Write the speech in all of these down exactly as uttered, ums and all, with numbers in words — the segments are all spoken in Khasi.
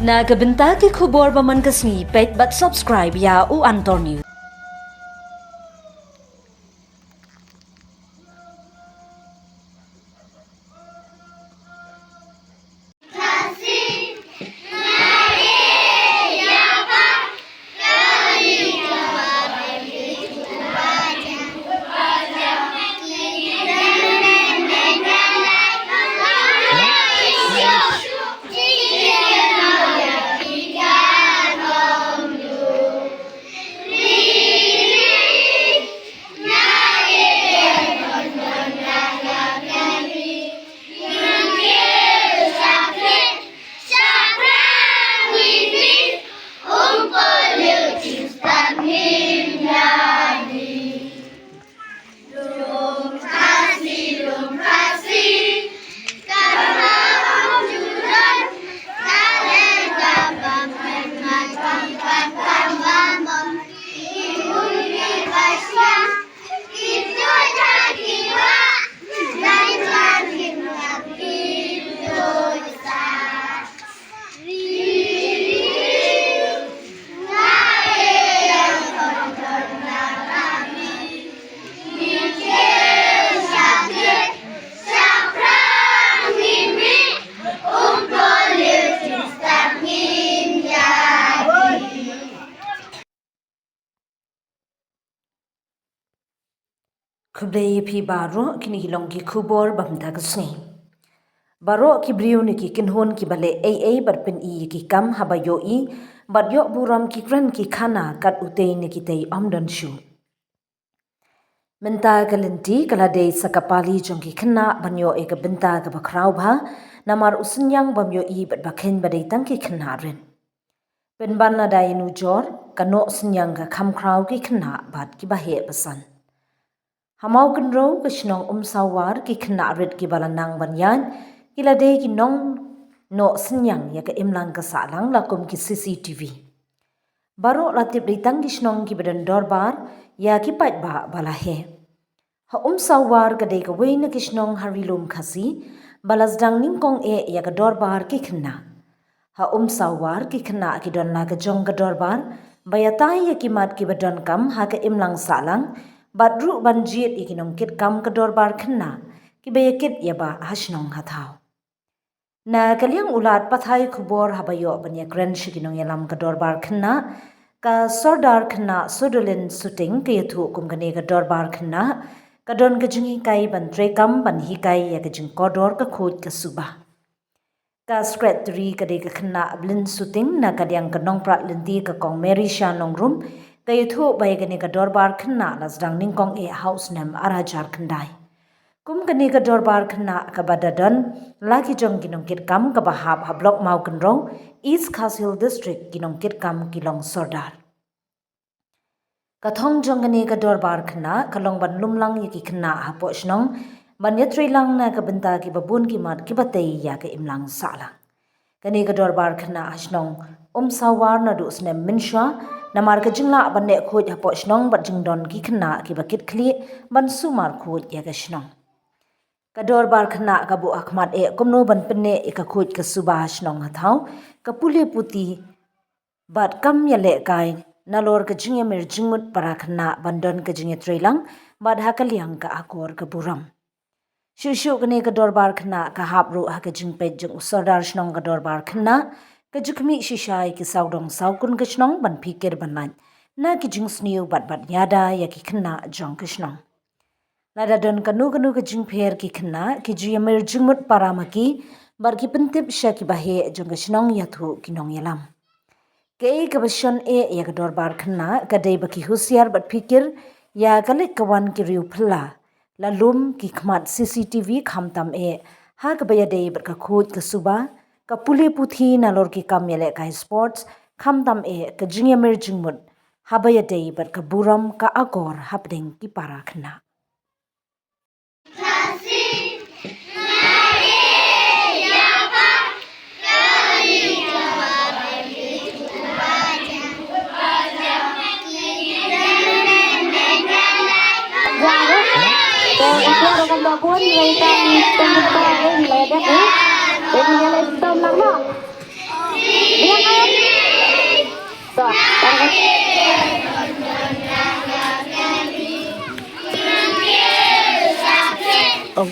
Na ka bynta ki khubor ba man ka sngi, peit bad subscribe ïa U Antor News. Khublei ïa phi baroh, kine ki long ki khubor ba mynta ka sngi. Baroh ki briew ne ki kynhun kiba leh ei ei bad pyni ïa ki kam haba ïohi bad ïoh burom ki kren ki khana kat utei ne kitei ym don shuh. Mynta ka lynti ka la dei sa ka pali jong ki khynnah ban ïoh ïa ka bynta kaba khraw bha, namar u synñiang bym ïohi bad ba kheiñ ba dei tang ki khynnah rit. Pynban lada ïanujor, ka noh synñiang ka kham khraw ki khynnah bad kiba heh basan. Ha Mawkynrew, ka shnong Umsawar, ki khynnah rit kiba la nang ban ïaid ki la dei ki nong noh synñiang ïa ka imlang ka sahlang la kum ki C C T V. Baroh la tip dei tang ki shnong kiba don dorbar ïa ki paidbah ba la heh. Ha Umsawar, ka dei kawei na ki shnong ha Ri Lum Khasi ba la sdang nyngkong eh ïa ka dorbar ki khynnah. Ha Umsawar, ki khynnah ki don la ka jong ka dorbar ba ïatai ïa ki mat kiba donkam ha ka imlang sahlang bad ruh ban jied ïa ki nongkitkam ka dorbar khynnah kiba ïakit ïabah ha shnong ha thaw. Na ka liang u lad pathai khubor haba ïoh ban ïakren sha ki nongïalam ka dorbar khynnah, ka Sordar khynnah Sodolin Suting ka ïathuh kum kane ka dorbar khynnah ka don ka jinghikai ban treikam ban hikai ïa ka jingkordor ka khuid ka suba. Ka Secretary ka dei ka khynnah Blin Suting, na ka liang ka nongprat lynti ka Kong Mary Shah Nongrum ka ïathuh ba ïa kane ka dorbar khynnah la sdang nyngkong eh ha u snem ar hajar khyndai. Kum kane ka dorbar khynnah kaba da don la ki jong ki nongkitkam kaba hap ha Block Mawkynrew, East Khasi Hills District, ki nongkitkam ki long sordar. Ka thong jong kane ka dorbar khynnah ka long ban lum lang ïa ki khynnah hapoh shnong ban ïatreilang na ka bynta kiba bun ki mat kiba tei ïa ka imlang sahlang. Kane ka dorbar khynnah ha shnong Umsawar naduh snem mynshuwa, namar ka jinglah ban leh khuid hapoh shnong bad jingdon ki khynnah kiba kit khlieh ban sumar khuid ïa ka shnong. Ka dorbar khynnah ka buh ha khmat eh kumno ban pynneh ïa ka khuid ka suba ha shnong ha thaw, ka pule puthi bad kam ïalehkai nalor ka jingïamir jingmut para khynnah ban don ka jingïatreilang bad ha ka liang ka akor ka burom. Shuh shuh kane ka dorbar khynnah ka hap ruh ha ka jingpeit jong u sordar shnong ka dorbar khynnah, ka jingkhmih shisha ïa ki sawdong sawkun ka shnong ban phikir ban lait na ki jingsniew bad ban ïada ïa ki khynnah jong ka shnong. Lada don kano kano ka jingpher ki khynnah ki ju ïamir jingmut para ma ki bad ki pyntip sha kiba heh jong ka shnong ïathuh ki nongïalam. Kaei kaba shon eh ïa ka dorbar khynnah ka dei ba ki husiar bad phikir ïa ka leit ka wan ki riew phylla, la lum ki khmat C C T V khamtam eh ha kaba ïadei bad ka khuid ka suba, ka pule puthi nalor ki kam ïalehkai sports, khamtam eh ka jingïamir jingmut haba ïadei bad ka burom ka akor hapdeng ki para khynnah.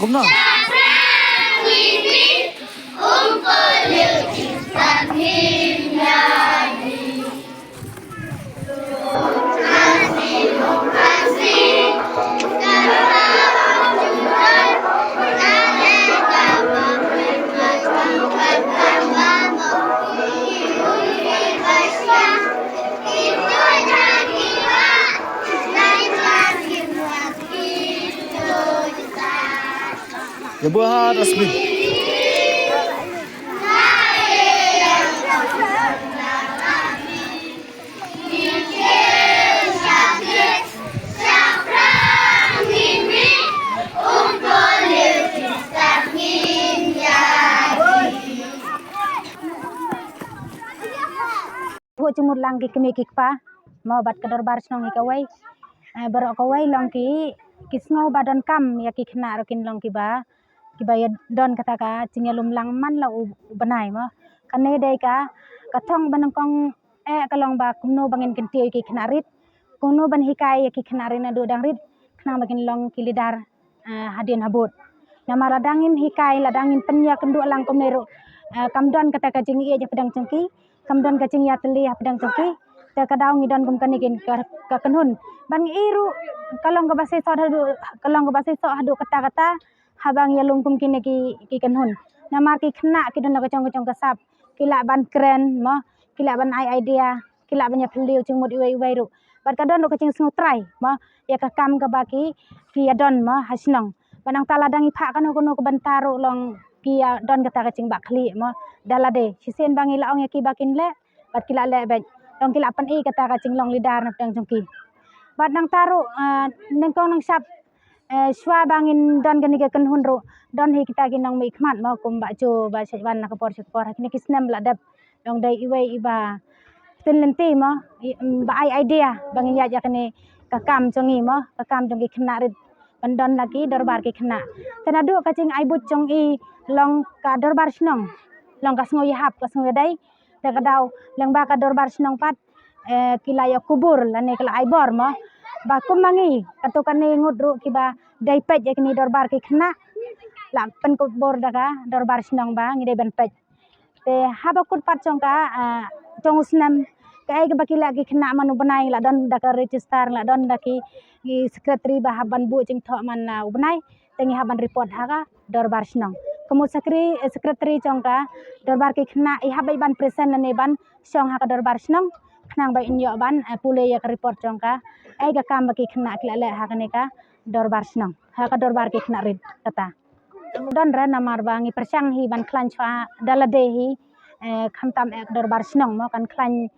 Kumno? Ïa buh ha dustbin. Buh jingmut lang ki kmie ki kpa mo bad ka dorbar shnong hi kawei. Eh, baroh kawei long ki, ki sngew ba donkam ïa ki khynnah ruh kin long kiba, kiba ïa don kata ka jingïalum lang man la u, u bnai mo. Kane dei ka, ka thong ba nyngkong eh ka long ba kumno ba ngin kyntiew ïa ki khynnah rit, kumno ban hikai ïa ki khynnah rit naduh dang rit khnang ba kin long ki leader, eh, hadien habud. Namar lada ngim hikai, lada ngim pynïakynduh lang kumne ruh, eh, kam don kata ka jingïeit hapdeng jong ki, kam don ka jingïatylli hapdeng jong ki. Te ka daw ngi don kum kane kin ka, ka kynhun. Ban ngi ruh ka long kaba shisha haduh, ka long kaba shisha haduh katta-katta haba ngi ïalum kum kine ki, ki kynhun. Namar ki khynnah ki don la ka jong ka jong ka sap, ki lah ban kren mo, ki lah ban ai idea, ki lah ban ïaphylliew jingmut iwei iwei ruh. Bad ka don ruh ka jingsngewtrai mo ïa ka kam kaba ki, ki ïa don mo ha shnong. Bad nangta lada ngi phah kano kano ka bynta ruh long ki ïa don kata ka jingbakla mo. Da lade shisien ba ngi la ong ïa ki ba kin leh, bad ki la leh beit. Long ki la pyni kata ka jinglong leader na pdeng jong ki. Bad nangta ruh, ah, nyngkong nyngshap, eh, shuwa ba ngin don kane ka kynhun ruh, don hi kita ki nongmihkhmat mo kum Bah Jo ba shait wan na ka por sha ka por ha kine ki snem ba la dep. Long dei iwei iba pynlynti mo, i, mm, ba ai idea ba ngin ïaid ïa kane ka kam jong ngi mo, ka kam jong ki khynnah rit ban don la ki dorbar ki khynnah. Te naduh ka jingai buit jong i long ka dorbar shnong, long ka sngew ïahap ka sngew ïadei. Te ka daw lyngba ka dorbar shnong pat, eh, ki la ïa kubur lane ki la ai bor mo. Ba kum ma ngi katto katne ngut ruh kiba dei peit ïa kine dorbar ki khynnah, la pynkubur da ka dorbar shnong ba ngi dei ban peit. Te haba kut pat jong ka, ah, jong u snem, kaei kaba ki leh ki khynnah man u bnai, la don da ka register, la don da ki, ki secretary ba hap ban buh jingthoh man, ah, u bnai. Te ngi hap ban report ha ka dorbar shnong. Ka mut secretary, eh, secretary jong ka dorbar ki khynnah i hap beit ban present lane ban shong ha ka dorbar shnong khnang ba in ïoh ban, eh, pule ïa ka report jong ka, eh, ka kam ba ki khynnah ki la leh ha kane ka dorbar shnong, ha ka dorbar ki khynnah rit kata. Don re namar ba ngi pyrshang hi ban khlaiñ shuwa da lade hi, eh, khamtam eh ka dorbar shnong mo kan khlaiñ,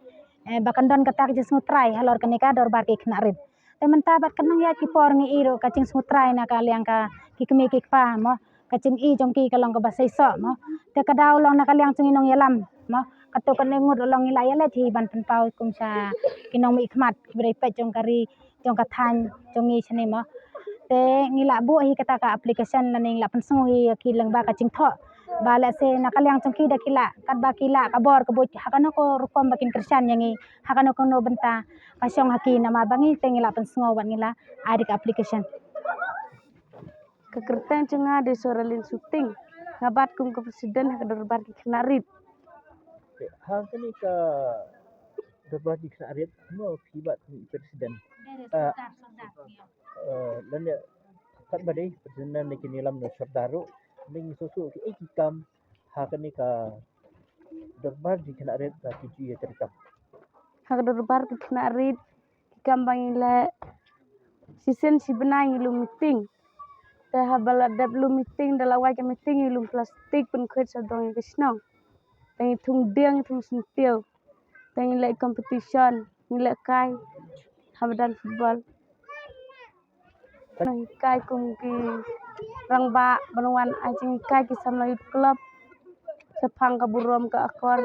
eh, ba kan don kata ka jingsngewtrai halor kane ka dorbar ki khynnah rit. Te mynta bad ka nang ïa ki por ngi i ruh ka jingsngewtrai na ka liang ka ki kmie ki kpa mo, ka jingi jong ki ka long kaba seisoh mo. Te ka daw long na ka liang jong ngi nongïalam mo, katto katne ngut ruh long ngi la ïaleit hi ban pynpaw kum sha ki nongmihkhmat kiba dei peit jong ka ri, jong ka thaiñ jong ngi shane mo. Te ngi la buh hi kata ka application lane ngi la pynsngew hi ïa ki lyngba ka jingthoh ba lehse na ka liang jong ki da ki lah, katba ki lah ka bor ka buit ha kano ka rukom ba kin kyrshan ïa ngi, ha kano kano bynta ka shong ha ki, namar ba ngi te ngi la pynsngew bad ngi la ai da ka application. Ka kyrteng jong nga dei Soralin Suting. Nga bat kum ka president ha ka dorbar ki khynnah rit. Ha kane ka dorbar ki khynnah rit mo phi bat kum president. Ah, eh, lane pat ba dei president na ki nongïalam na sordar ruh. Ngi soso ki ei ki kam ha kane ka dorbar ki khynnah rit ba ki ju ïa treikam. Ha ka dorbar ki khynnah rit ki kam ba ngi leh, shisien shi bnai ngi lum meeting. Te haba la dep lum meeting, da la wai ka meeting ngi lum plastik pynkhuid sha dong ïa ka shnong. Te ngi thung dieng, ngi thung syntiew. Te ngi leh competition, ngi leh kai ha madan football. Nang hikai kum ki rangbah ban wan ai jinghikai, ki samla youth club shaphang ka burom ka akor.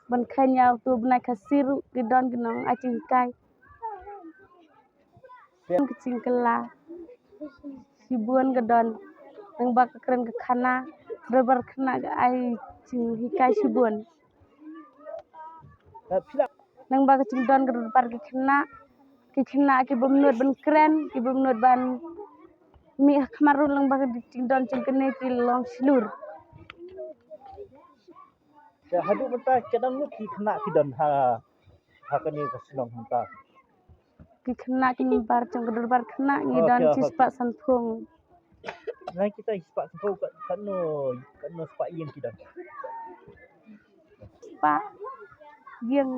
Ban khein ïa uto u bnai Khasi ruh ki don ki nong ai jinghikai. Ki jingkylla shibun ka don. Nang ba ka kren ka khana, dorbar khynnah ka ai jinghikai shibun. Nang ba ka jingdon ka dorbar ki khynnah, ki khynnah ki bym nud ban kren, ki bym nud ban Mih ha khmat ruh lyngba ka jingdon jong kane ki long shlur. Te haduh mynta ka dang ngut ki khynnah ki don ha, ha kane ka shnong mynta? Ki khynnah ki member jong ka dorbar khynnah ngi don shispah sanphew. Nang kita shispah sanphew, ka, kano, kano spah ïing ki don? Spah ïing.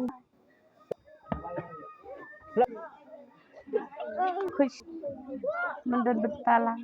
Khuid, mynta bynta lang.